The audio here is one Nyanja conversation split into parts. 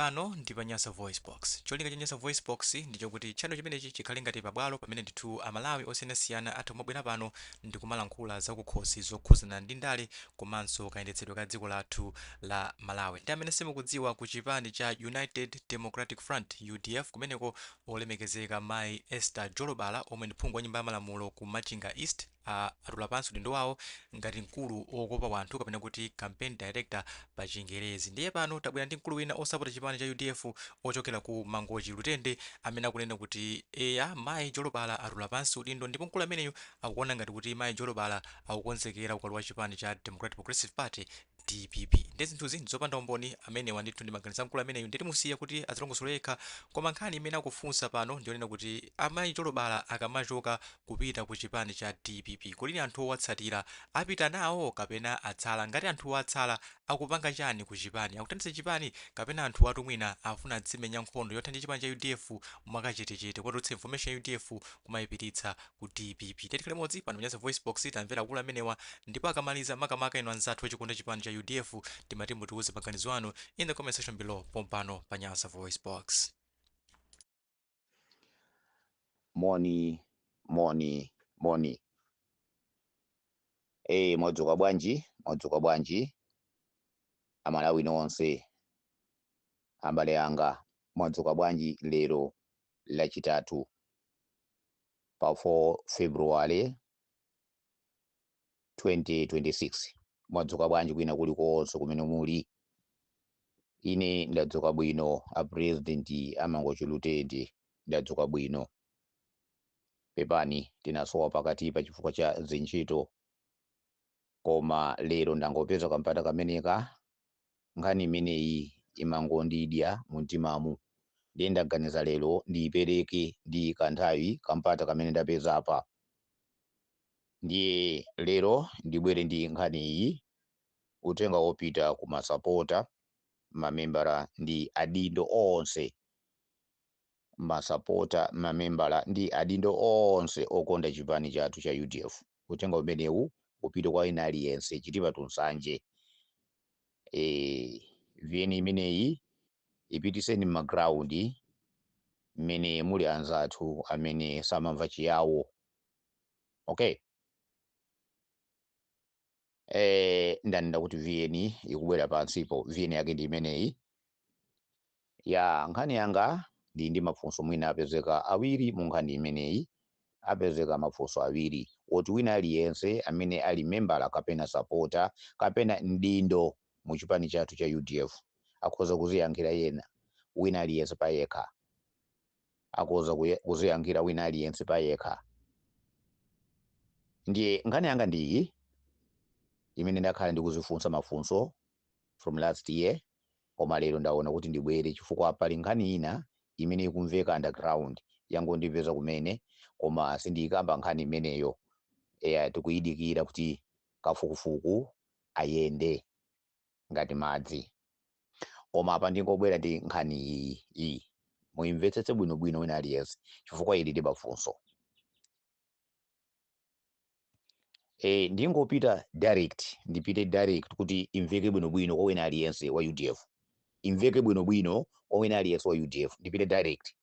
Pano ndi pa Nyasa VoiceBox. Cholinga cha Nyasa VoiceBox ndi chokuti channel chimenechi chikhale ngati pabwalo pamene ndithu Amalawi osiyanasiyana atha kumabwera pano ndi kumalankhula zakukhosi zokhuzana ndi ndale komanso kayendetsedwe ka dziko lathu la Malawi. Ndi amene simukudziwa, ku chipani cha United Democratic Front, UDF, kumeneko olemekezeka Mayi Esther Jolobala omwe ndi phungu wa nyumba ya malamulo ku Machinga East atula pansi udindo wawo ngati mkulu wokopa wanthu kapena kuti campaign director pa chingerezi. Ndiye pano tabwera ndi mkulu wina osapota chipani cha UDF ochokera ku Mangochi Lutende amene akunena kuti eya, mayi Jolobala atula pansi udindo, ndipo mkulu ameneyu akuona ngati kuti mayi Jolobala akukonzekera kukalowa chipani cha Democratic Progressive Party, DPP. Ndiye zinthuzi ndizopanda umboni, amenewa ndithu ndi maganizo a mkulu ameneyu, ndiye timusiya kuti adzilongosole yekha. Koma nkhani imene akufunsa pano ndiyonena kuti amayi Jolobala akamachoka kupita ku chipani cha DPP, kodi anthu owatsatira apita nawo kapena atsala? Ngati anthuwo atsala, akupanga chani ku chipani? Akuthandiza chipani kapena anthuwatu mwina afuna adzimenya nkhondo yothana ndi chipani cha UDF mwakachetechete, kuwatulutsa information ya UDF kumayipititsa ku DPP? Tiye tikhale limodzi pano pa Nyasa VoiceBox, tamvera akulu amenewa, ndipo akamaliza, makamaka inu anzathu ochikonda chipani cha UDF, timati mutiuze maganizo anu in the comment section below pompano pa Nyasa VoiceBox. Moni, moni, moni. Mwadzuka bwanji? Mwadzuka bwanji Amalawi nonse, abale anga? Mwadzuka bwanji lero Lachitatu pa 4 February 2026? Mwadzuka bwanji kwina kulikonse kumene muli? Ine ndadzuka bwino, a president a Mangochi Lutende, ndadzuka bwino. Pepani, tinasowa pakati pa chifukwa cha zintchito, koma lero ndangopeza kampata kameneka. Nkhani imeneyi imangondidya mumtimamu, ndiye ndaganiza lero ndiyipereke ndi kanthawi kampata kamene ndapeza apa. Ndiye lero ndibwere ndi nkhani iyi, uthenga wopita ku masapota, mamembala ndi adindo onse, masapota, mamembala ndi adindo onse okonda chipani chathu cha UDF. Uthenga umenewu upite kwa wina aliyense. Chitipa to Nsanje, VN imeneyi ipitiseni m'maground mmene muli anzathu amene samamva Chiyawo, okay? Ndanena kuti VN ikubwera pansipo, VN yake ndi imeneyi ya nkhani yanga. Ndi mafunso mwina apezeka awiri mu nkhani imeneyi, apezeka mafunso awiri woti wina aliyense amene ali membala kapena sapota kapena mdindo mu chipani chathu cha UDF akhoza kuziyankhira yena, wina aliyense payekha akhoza kuziyankhira wina aliyense payekha. Ndiye nkhani yanga ndiyi imene ndakhala ndikuzifunsa mafunso from last year, koma lero ndaona kuti ndibwere chifukwa pali nkhani ina imene ikumveka underground, yangondipeza kumene, koma sindiyikamba nkhani imeneyo. Eya, tikuyidikira kuti kafukufuku ayende ngati madzi, koma apa ndingobwera ndi nkhani iyi. Iyi muyimvetsetse bwinobwino wina aliyense chifukwa ili ndi mafunso. Ndingopita direct, ndipite direct kuti imveke bwinobwino kwa wina aliyense wa UDF, imveke bwinobwino kwa wina aliyense wa UDF. Ndipite direct.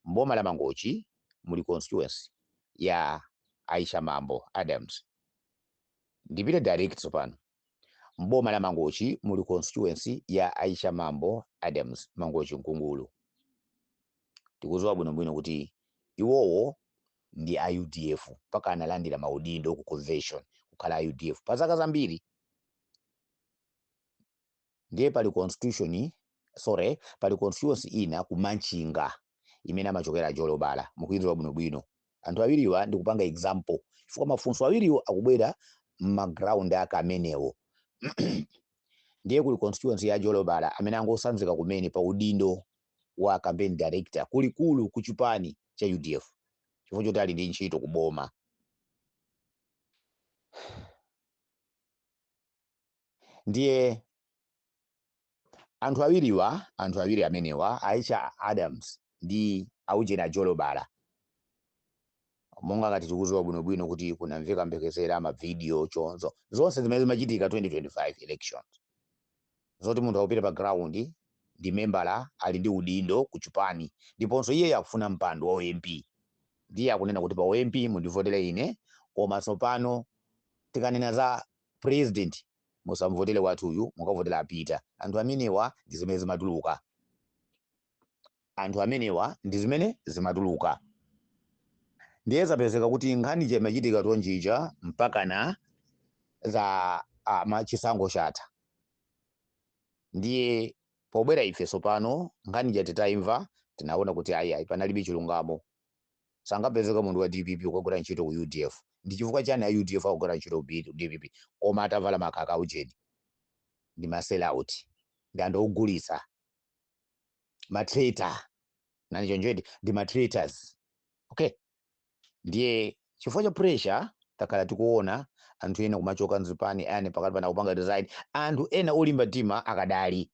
Mboma la Mangochi muli constituency ya Aisha Mambo Adams. Ndipite direct tsopano. Mboma la Mangochi muli constituency ya Aisha Mambo Adams, Mangochi Mkungulu. Tikudziwa bwinobwino kuti iwowo ndi a UDF, mpaka analandira maudindo ku convention kukhala a UDF pa zaka zambiri. Ndiye pali constitution, sorry, pali constituency ina ku Machinga imene amachokera Jolobala. Mukuidziwa bwinobwino anthu awiriwa. Ndikupanga example chifukwa mafunso awiriwo akubwera m'maground ake amenewo. Ndiye kuli constituency ya Jolobala amene angosanzika kumene pa udindo wa campaign director kulikulu ku chipani cha UDF chifukwa choti ali ndi ntchito kuboma. Ndiye anthu awiriwa, anthu awiri amenewa, Aisha Adams ndi aujena Jolobala, monga ngati tikudziwa bwinobwino kuti kunamveka mphekesera, mavidiyo, chonzo zonse zimene zimachitika 2025 elections, zoti munthu akupita pa ground Ndi membala, ali ndi udindo ku chipani, ndiponso iye akufuna mpando wa MP. Ndiye akunena kuti pa MP mundivotere ine, koma tsopano tikanena za president musamvotere wathuyu, mukavotera apita. Anthu amenewa ndi zimene zimatuluka, anthu amenewa ndi zimene zimatuluka. Ndiye zapezeka kuti nkhani chimachitika tonjija mpaka na za chisankho chatha. Ndiye pobwera ife tsopano nkhani ja titayimva, tinaona kuti ayi ayi, panalibe chilungamo. Sangapezeka munthu wa DPP kukagwira ntchito ku UDF. Ndi chifukwa chani a UDF akugwira ntchito ku DPP koma atavala makaka aujeni? Ndi ma sellout, ndi anthu ogulitsa, ma traitor nani chonchoti, ndi ma traitors. Okay, ndiye chifukwa cha pressure takhala tikuona anthu ena kumachoka mzipani ane pakati pana kupanga resign. Anthu ena olimba mtima akadali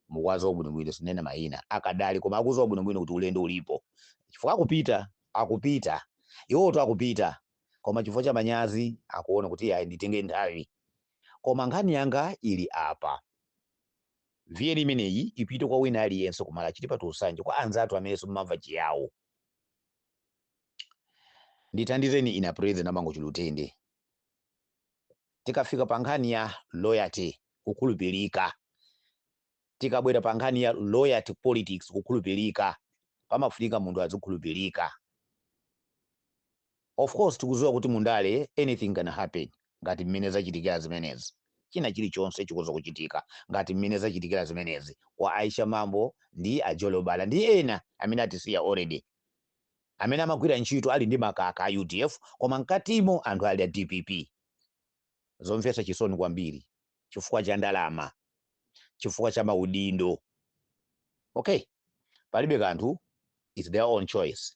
mukwaza bwinobwino, sinena mayina, akadali, koma akuziwa bwinobwino kuti ulendo ulipo, chifukwa akupita, akupita iwoto akupita, koma chifukwa cha manyazi akuona kuti ayi, nditenge nthawi. Koma nkhani yanga ili apa, VN imeneyi ipite kwa wina aliyense kumala chiti pati usanje kwa anzathu amene simumamva Chiyawo. Ndithandizeni ina President amango Chilutende, tikafika pa nkhani ya loyalty, kukhulupirika, tikabwera pa nkhani ya loyalty politics, kukhulupirika, pamafunika munthu azikhulupirika. Of course tikudziwa kuti mundale anything can happen, ngati mmene zachitikira zimenezi. China chilichonse chikuza kuchitika ngati mmene zachitikira zimenezi kwa Aisha Mambo ndi Ajolobala ndi ena amene atisiya already, amene amagwira ntchito ali ndi makaka a UDF koma mkatimo anthu ali a DPP. Zomvetsa chisoni kwambiri, chifukwa cha ndalama, chifukwa cha maudindo. Okay, palibe kanthu, it's their own choice,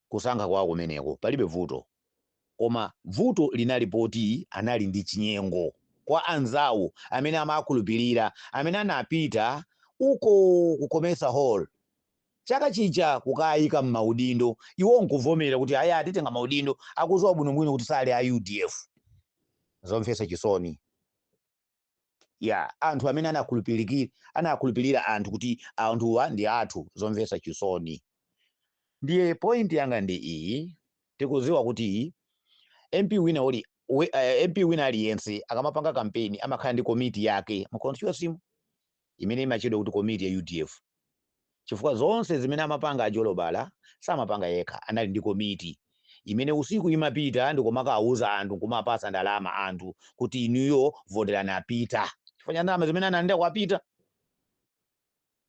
kusankha kwawo kumeneko, palibe vuto. Koma vuto linali poti anali ndi chinyengo kwa anzawo amene amakhulupirira, amene anapita uko kukomesa hall chaka chija kukayika m'maudindo, iwo nkuvomera kuti aya, atitenga maudindo, akudziwa bwinobwino kuti sali a UDF. Zomvetsa chisoni ya anthu amene anakhulupirira anthu kuti anthuwa ndi athu. Zomvetsa chisoni. Ndiye point yanga ndi iyi: tikudziwa kuti MP wina uli MP wina aliyense akamapanga kampeni amakhala ndi komiti yake mu constituency imene imachedwa kuti komiti ya UDF, chifukwa zonse zimene amapanga Ajolobala samapanga yekha, anali ndi komiti imene usiku imapita ndikumakawuza anthu, kumapasa ndalama anthu kuti inuyo voterani apita, chifukwa cha ndalama zimene analandira kwapita.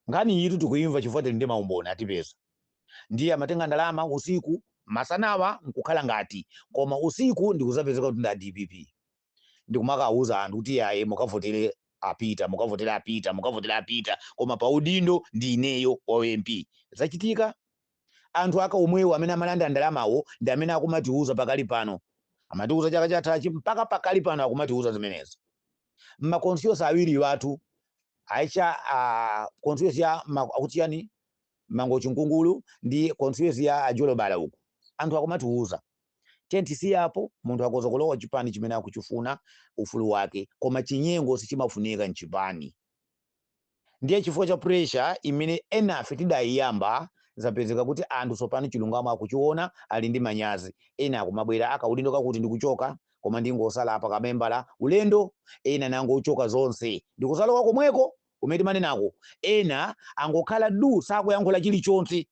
Nkhani iyi tikuimva chifukwa tili ndi maumboni atipeza. Ndiye amatenga ndalama usiku, masanawa nkukhala ngati, koma usiku ndikuzapezeka kuti nda DPP, ndikumakawuza anthu kuti aye, mukavotere apita, mukavotere apita, mukavotere apita, koma pa udindo ndi ineyo wa MP. Zachitika, anthu aka omwewo amene amalanda ndalamawo ndi amene akumatiuza pakali pano. Amatiuza chaka chathachi, mpaka pakali pano akumatiuza zimenezi. Mma constituency awiri wathu, Aisha, constituency ya akuti yani, Mangochi Nkungulu, ndi constituency ya Ajolobala uku, anthu akumatiuza. Tiyeni apo, munthu akoza kulowa chipani chimene akuchifuna, ufulu wake, koma chinyengo sichimafunika mchipani. Ndiye chifukwa cha pressure imene enafe tidayiyamba, zapezeka kuti anthu tsopano chilungamo akuchiona, ali ndi manyazi. Ena akumabwera akaudindo kakuti ndikuchoka, koma ndingosala apa kamembala, ulendo. Ena nangochoka zonse ndikusalowa komweko kumene timanenako. Ena angokhala du, sakuyankhula chilichonse,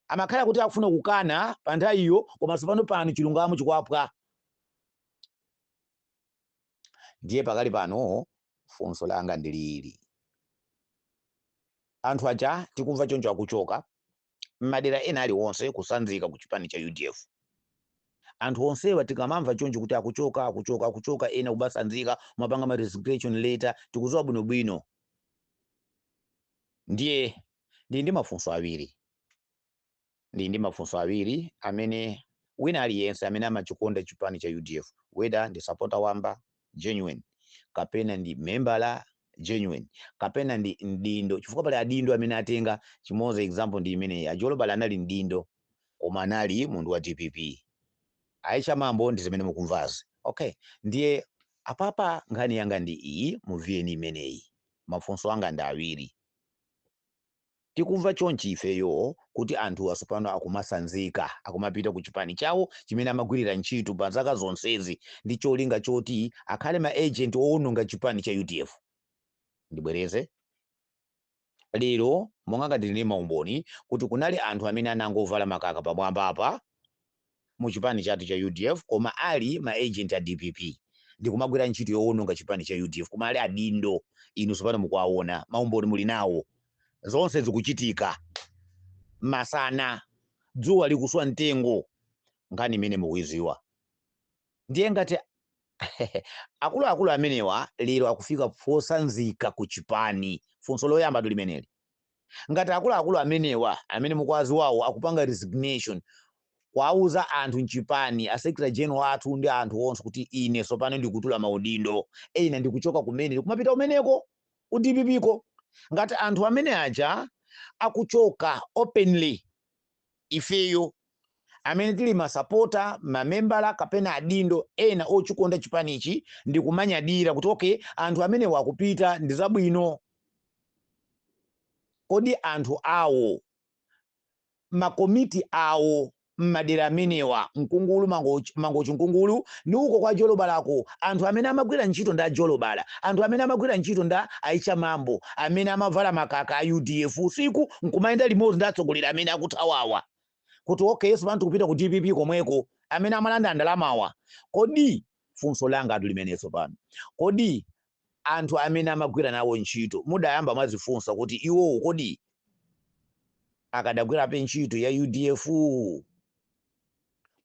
amakhala kuti akufuna kukana pa nthawiyo, koma tsopano pano chilungamo chikwapwa. Ndiye pakali pano funso langa ndilili: anthu aja tikumva choncho akuchoka m'madera ena aliwonse kusanzika ku chipani cha UDF, anthu onsewa tikamamva choncho kuti akuchoka, akuchoka, akuchoka, ena kubasanzika, mapanga ma resignation letter, tikudziwa bwinobwino. Ndiye ndi mafunso awiri amene wina aliyense amene amachikonda chipani cha UDF, whether ndi supporter wamba genuine, kapena ndi membala genuine, kapena ndi mdindo, chifukwa pali adindo amene atenga chimoza. Example ndi imeneyi: Ajolobala anali mdindo koma anali munthu wa DPP. Aisha Mambo ndi zimene mukumvazi. Okay, ndiye apapa nkhani yanga ndi iyi mu VN imeneyi. Mafunso anga ndi awiri. Tikumva chonchi ifeyo kuti anthu asopano akumasanzika, akumapita ku chipani chawo chimene amagwirira ntchito pa zaka zonsezi ndi cholinga choti akhale ma agent owononga chipani cha UDF. Ndibwereze, lero monga ngati ndili maumboni kuti kunali anthu amene anangovala makaka pamwamba apa mu chipani chathu cha UDF, koma ali ma agent a DPP ndikumagwira ntchito yowononga chipani cha UDF, koma ali adindo. Inu sopano mukuwaona, maumboni muli nawo, zonse zikuchitika masana, dzuwa likuswa mtengo, nkhani imene mukuiziwa. Ndiye ngati akuluakulu amenewa lero akufika posanzika ku chipani, funso loyamba limeneli, ngati akuluakulu amenewa amene mukwaziwawo akupanga resignation, kwauza anthu mchipani, a secretary general athu ndi anthu onse, kuti ine sopano ndikutula maudindo, ena ndikuchoka kumene ndikumapita kumeneko ku DPP ko, ngati anthu amene aja akuchoka openly, ifeyo amene tili masapota, mamembala kapena adindo ena ochikonda chipanichi, ndikumanyadira kuti okay, anthu amene wakupita ndi zabwino, kodi anthu awo, makomiti awo mmadera amenewa, Mkungulu, Mangochi, Mangochi, Mkungulu ndi uko kwa Jolobalako, anthu amene amagwira ntchito ndi ajolobala, anthu amene amagwira ntchito ndi Aicha Mambo, amene amavala makaka a UDF usiku nkumayenda limodzi ndi atsogoleri amene akuthawawa kuti okay, sopano tikupita ku DPP komweko, amene amalanda ndalamawa, kodi funso langa atu limenenso pano, kodi anthu amene amagwira nawo ntchito mudayamba mwazifunsa kuti iwowo kodi akadagwirabe ntchito ya UDF?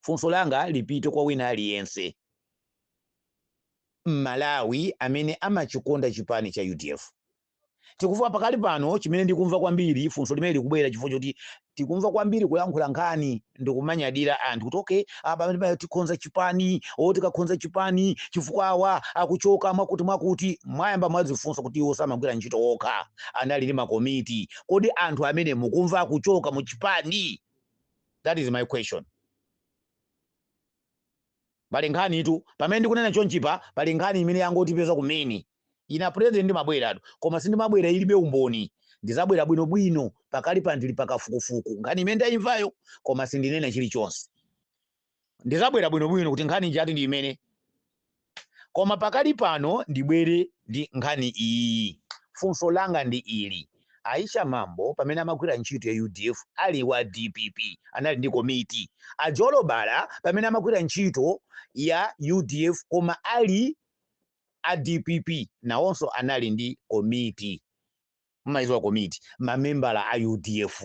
Funso langa lipite kwa wina aliyense Mmalawi amene amachikonda chipani cha UDF. Tikufa pakali pano, chimene ndikumva kwambiri, funso limene likubwera chifukwa choti tikumva kwambiri kuyankhula nkhani ndikumanyadira anthu kuti okay, apa tikhonza chipani o tikakhonza chipani chifukwa awa akuchoka mwakuti mwakuti. Mwayamba mwazifunsa kuti iwo samagwira ntchito okha, anali ndi makomiti? Kodi anthu amene mukumva akuchoka mu chipani, that is my question. Pali nkhani itu pamene ndikunena chonchipa, pali nkhani imene yangotipeza kumene. Ina president ndimabweratu, koma sindimabwera ilibe umboni. Ndizabwera bwinobwino. Pakali pa ndili pakafukufuku nkhani imene ndayimvayo, koma sindinena chilichonse. Ndizabwera bwinobwino kuti nkhani ijati ndi imene, koma pakali pano ndibwere ndi nkhani iyi. Funso langa ndi ili: Aisha Mambo pamene amagwira ntchito ya UDF ali wa DPP anali ndi komiti. Ajolobala pamene amagwira ntchito ya UDF koma ali a DPP nawonso anali ndi komiti. Mmayiziwa komiti, mamembala a UDF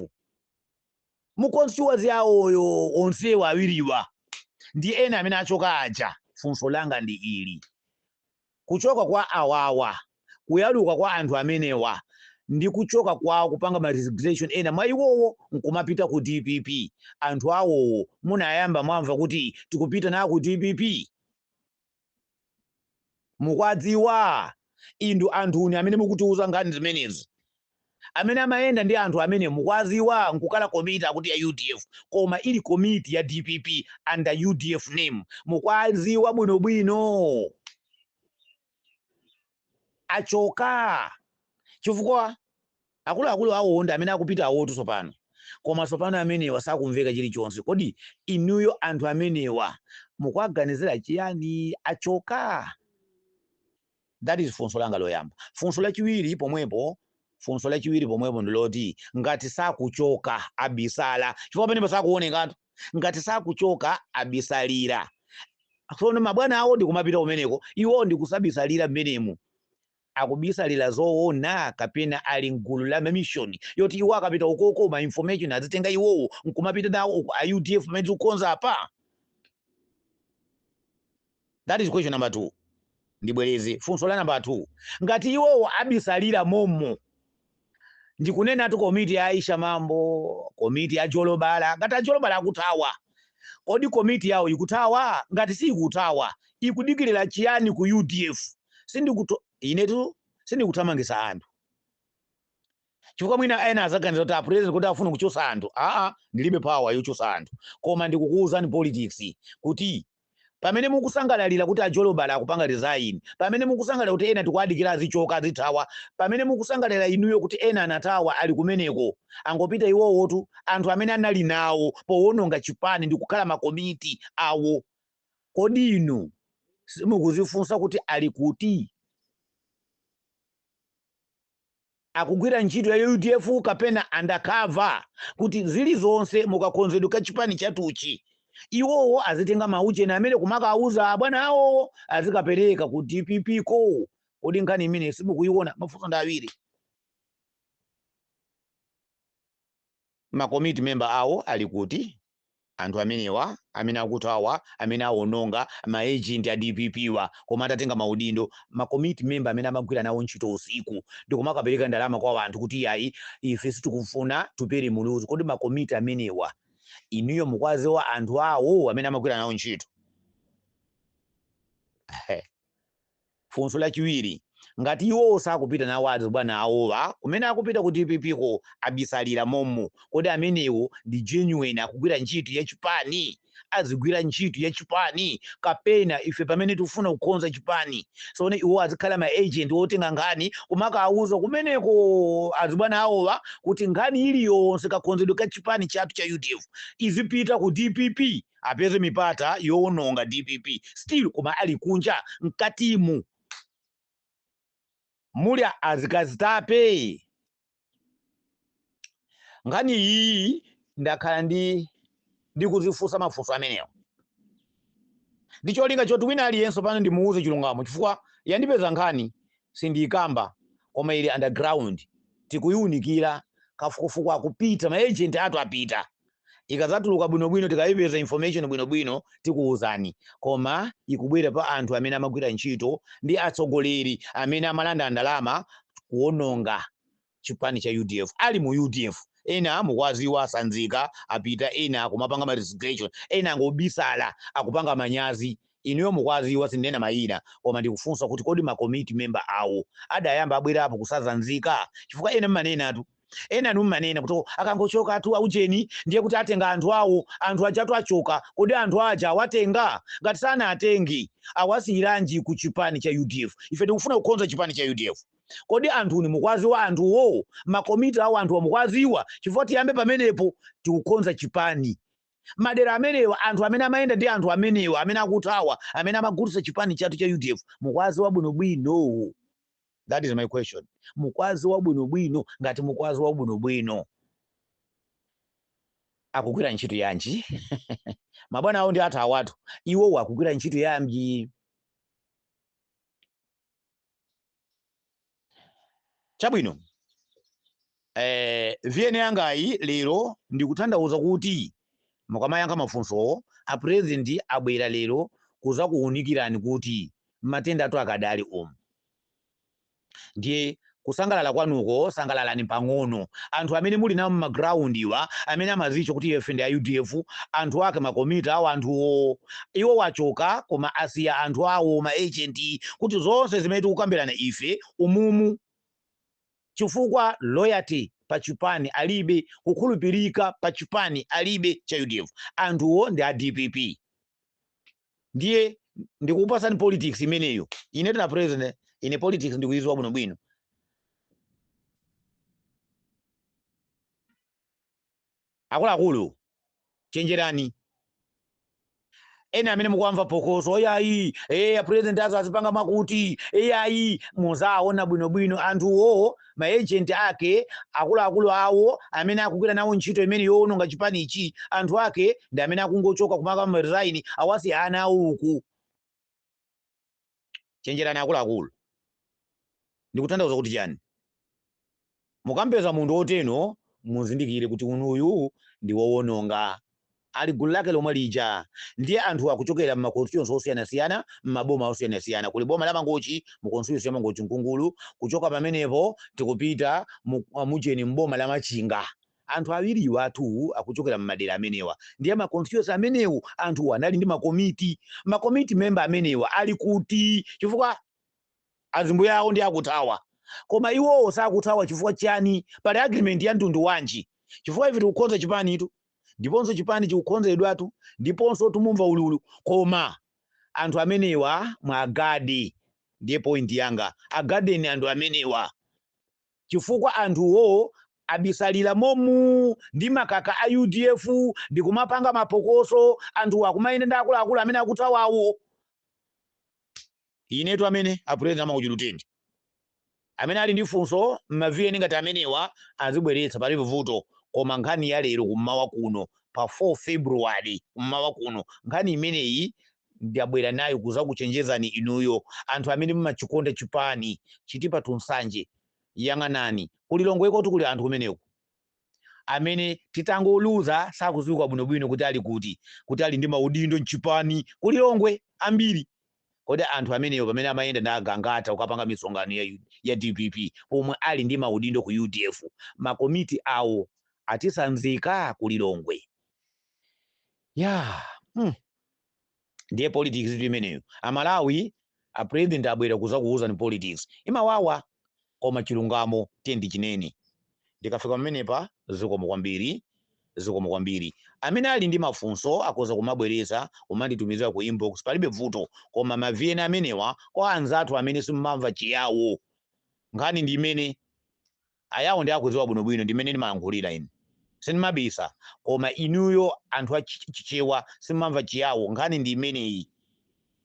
mu constituency yawoyo, onsewa awiriwa ndi ena amene achoka aja. Funso langa ndi ili: kuchoka kwa awawa, kuyaluka kwa anthu amenewa ndi kuchoka kwawo kupanga ma resignation, ena mwa iwowo nkumapita ku DPP, anthu awowo munayamba mwamva kuti tikupita nawo ku DPP? Mukwadziwa indu anthuni amene mukutiuza nkhani zimenezi, amene amayenda ndi anthu amene mukwaziwa, nkukala komiti akuti ya UDF koma ili komiti ya DPP under UDF name, mukwaziwa bwinobwino achoka chifukwa akuluakulu awo ndi amene akupita awotu tsopano, koma tsopano amenewa sakumveka chilichonse. Kodi inuyo anthu amenewa mukuwaganizira chiyani achoka? That is funso langa loyamba. Funso lachiwiri pomwepo, funso lachiwiri pomwepo ndiloti ngati sakuchoka, abisala, chifukwa pamenepo sakuonekatu, ngati sakuchoka abisalira, tsono mabwana awo ndikumapita kumeneko, iwo ndikusabisalira mmenemu, akubisalira zoona kapena ali mgulu la mission yoti iwo akapita ukoko ma information azitenga iwowo nkumapita nawo uku a UDF pamene tikukonza apa? That is question number 2. Ndibwereze funso la number 2: ngati iwowo abisalira momo, ndikunenatu komiti ya Aisha Mambo, komiti ya Jolobala, ngati ajolobala akuthawa, kodi komiti yawo ikuthawa? Ngati sikuthawa, ikudikirira chiyani ku UDF? Sindikuto inetu sindikuthamangisa anthu, chifukwa mwina ena azaganiza kuti a president kuti afuna kuchosa anthu. Aa, ndilibe power yochosa anthu, koma ndikukuwuzani politics kuti Pamene mukusangalalira kuti ajolobala akupanga resign, pamene mukusangalira kuti ena tikuadikira azichoka, azithawa, pamene mukusangalira inuyo kuti ena anathawa ali kumeneko, angopita iwowotu, anthu amene anali nawo powononga chipani ndi kukhala makomiti awo, kodi inu simukuzifunsa kuti ali kuti? Akugwira ntchito ya UDF kapena undercover, kuti zilizonse mukakonzedwe ka chipani chatuchi iwowo azitenga maucheni amene kumakauza abwana awowo, azikapereka ku DPP ko? Kodi nkhani imene simukuiona? Mafunso ndi awiri. Ma committee member awo ali kuti? Anthu amenewa amene akuthawa, amene awononga, ma agent a DPP wa, koma atatenga maudindo, ma committee member amene amagwira nawo ntchito usiku ndikumakapereka ndalama kwa anthu kuti yayi, ife sitikufuna Tupele Muluzi, kodi ma committee amenewa inuyo mukwaziwa anthu awo amene amagwira nawo ntchito? Funso lachiwiri, ngati iwowo sakupita nawo azibwana awowa kumene akupita ku DPP ko, abisalira momo, kodi amenewo ndi genuine, akugwira ntchito ya chipani, azigwira ntchito ya chipani, kapena ife pamene tikufuna kukonza chipani so iwo azikhala ma agent otenga nkhani kumakawuza kumeneko azibwana awowa kuti nkhani iliyonse kakonzedwe ka chipani chathu cha UDF izipita ku DPP, apeze mipata yowononga DPP still, koma ali kunja, mkatimu muli azikazitape? Nkhani iyi ndakhala ndikuzifunsa mafunso amenewo ndi cholinga choti wina aliyense pano ndimuuze chilungamo, chifukwa yandipeza nkhani, sindiyikamba, koma ili underground, tikuyiunikira, kafukufuku akupita, ma agent athu apita. Ikadzatuluka bwinobwino, tikayipeza information bwinobwino, tikuwuzani. Koma ikubwera pa anthu amene amagwira ntchito ndi atsogoleri amene amalanda ndalama kuwononga chipani cha UDF ali mu UDF. Ena mukwaziwa, asanzika apita, ena akumapanga ma resignation, ena angobisala, akupanga manyazi. Inuyo mukwaziwa, sindinena mayina, koma ndikufunsa kuti kodi ma committee member awo adayamba abwerapo kusazanzika? Chifukwa ena mmanenatu, ena anu mmanena kuti akangochoka atu aujeni ndiye kuti atenga anthu awo. Anthu ajatu achoka, kodi anthu aja awatenga? Ngati sanaatengi, awasiyiranji ku chipani cha UDF? Ife tikufuna kukonza chipani cha UDF. Kodi anthuni mukwaziwa anthuwo, makomiti awo anthuwa mukwaziwa? Chifukwa tiyambe pamenepo, tikukonza chipani. Madera amenewa, anthu amene amayenda ndi anthu amenewa amene akuthawa, amene amagulitsa chipani chathu cha UDF, mukwaziwa bwinobwino? That is my question. Mukwaziwa bwinobwino? Ngati mukwaziwa bwinobwino, akugwira ntchito yanji? Mabwana awo ndi athu awatu, iwowo akugwira ntchito yanji? Chabwino, VN yangayi lero ndikutanthauza kuti mukamayankha mafunsowo, a president abwera lero kuzakuwunikirani kuti matenda atu akadali umu. Ndiye kusangalala kwanuko, sangalalani pang'ono. Anthu amene muli nawo mma ground iwa, amene amazicho kuti ife ndi a UDF, anthu ake, makomiti awo, anthuwo iwo wachoka koma asiya anthu awo, ma agent, kuti zonse zimene tikukambirana ife umumu, chifukwa loyalty pa chipani alibe, kukhulupirika pa chipani alibe cha UDF, anthuwo ndi a DPP. Ndiye ndikupasani politics imeneyo. Ine tina president, ine politics ndikuiziwa bwinobwino. Akuluakulu, chenjerani. Ena amene mukuamva phokoso, oyayi, a president azo azipanga makuti eyayi, muzaona bwinobwino anthuwo, ma agent ake, akuluakulu awo amene akugwira nawo ntchito imene yowononga chipanichi, anthu ake ndi amene akungochoka kumaka resign, awasiya ana awo uku. Chenjerani akuluakulu. Ndikutanthauza kuti chani? Mukampeza munthu oteno, muzindikire kuti unuyu ndi wowononga, ali gulu lake lomwe lija. Ndiye anthu akuchokera mma constituency osiyanasiyana, mmaboma osiyanasiyana. Kuli boma la Mangochi, mu constituency ya Mangochi Mkungulu. Kuchoka pamenepo tikupita mujeni mboma la Machinga. Anthu awiriwa atu akuchokera mmadera amenewa, ndiye ma constituency amenewo anthu anali ndi makomiti. Makomiti member amenewa ali kuti? Chifukwa azimbuya awo ndi akuthawa, koma iwowo sakuthawa chifukwa chani? Pali agreement ya mtundu wanji? Chifukwa ife tikukonza chipanitu, ndiponso chipani chikukonzedwatu, ndiponso tumumva ululu, koma Anthu amenewa mwagadi, ndiye point yanga, agadeni anthu amenewa, chifukwa anthuwo abisalira momu ndi makaka a UDF ndi kumapanga mapokoso. Anthuwo akumayenda ndi akuluakulu amene akuthawawo. Inetu amene apresident amakuchulutendi amene ali ndi funso m'maviyeni ngati amenewa azibweretsa, palibe vuto. Koma nkhani ya lero kummawa kuno pa 4 February kummawa kuno, nkhani imeneyi ndabwera nayo kuzakuchenjezani inuyo anthu amene mumachikonda chipani Chitipa to Nsanje. Yang'anani kulilongweko, kuli anthu kumeneko amene titangoluza sakudziwika bwinobwino kuti ali kuti, kuti ali ndi maudindo mchipani kulilongwe ambiri. Kodi anthu amenewo pamene amayenda ndi agangata kukapanga misonkhano ya DPP pomwe ali ndi maudindo ku UDF, makomiti awo atisanzika kulilongwe ya Ndiye politics itu imeneyo. Amalawi, a president abwera kuzakuuzani politics imawawa, koma chilungamo tiye ndichinene. Ndikafika pamenepa, zikomo kwambiri, zikomo kwambiri. Amene ali ndi mafunso akhoza kumabwereza, kumanditumizira ku inbox, palibe vuto. Koma ma VN amenewa kwa anzathu amene simumamva Chiyawo, nkhani ndi imene Ayawo ndi akudziwa bwinobwino ndimene ndimayankhulira ine sindimabisa. Koma inuyo anthu a Chichewa simumamva Chiyawo, nkhani ndi imeneyi.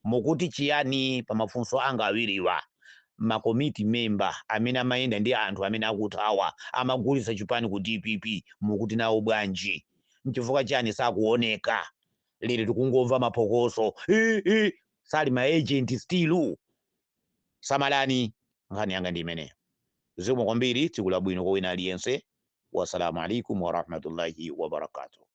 Mukuti chiyani pa mafunso anga awiriwa? Makomiti member amene amayenda ndi anthu amene akuthawa, amagulitsa chipani ku DPP, mukuti nawo bwanji? Nchifukwa chani sakuoneka lero? Tikungomva maphokoso. Sali ma agent still? Samalani, nkhani yanga ndi imeneyo. Zikomo kwambiri, tsiku labwino kwa wina aliyense. Wassalamu alaikum warahmatullahi wabarakatuh.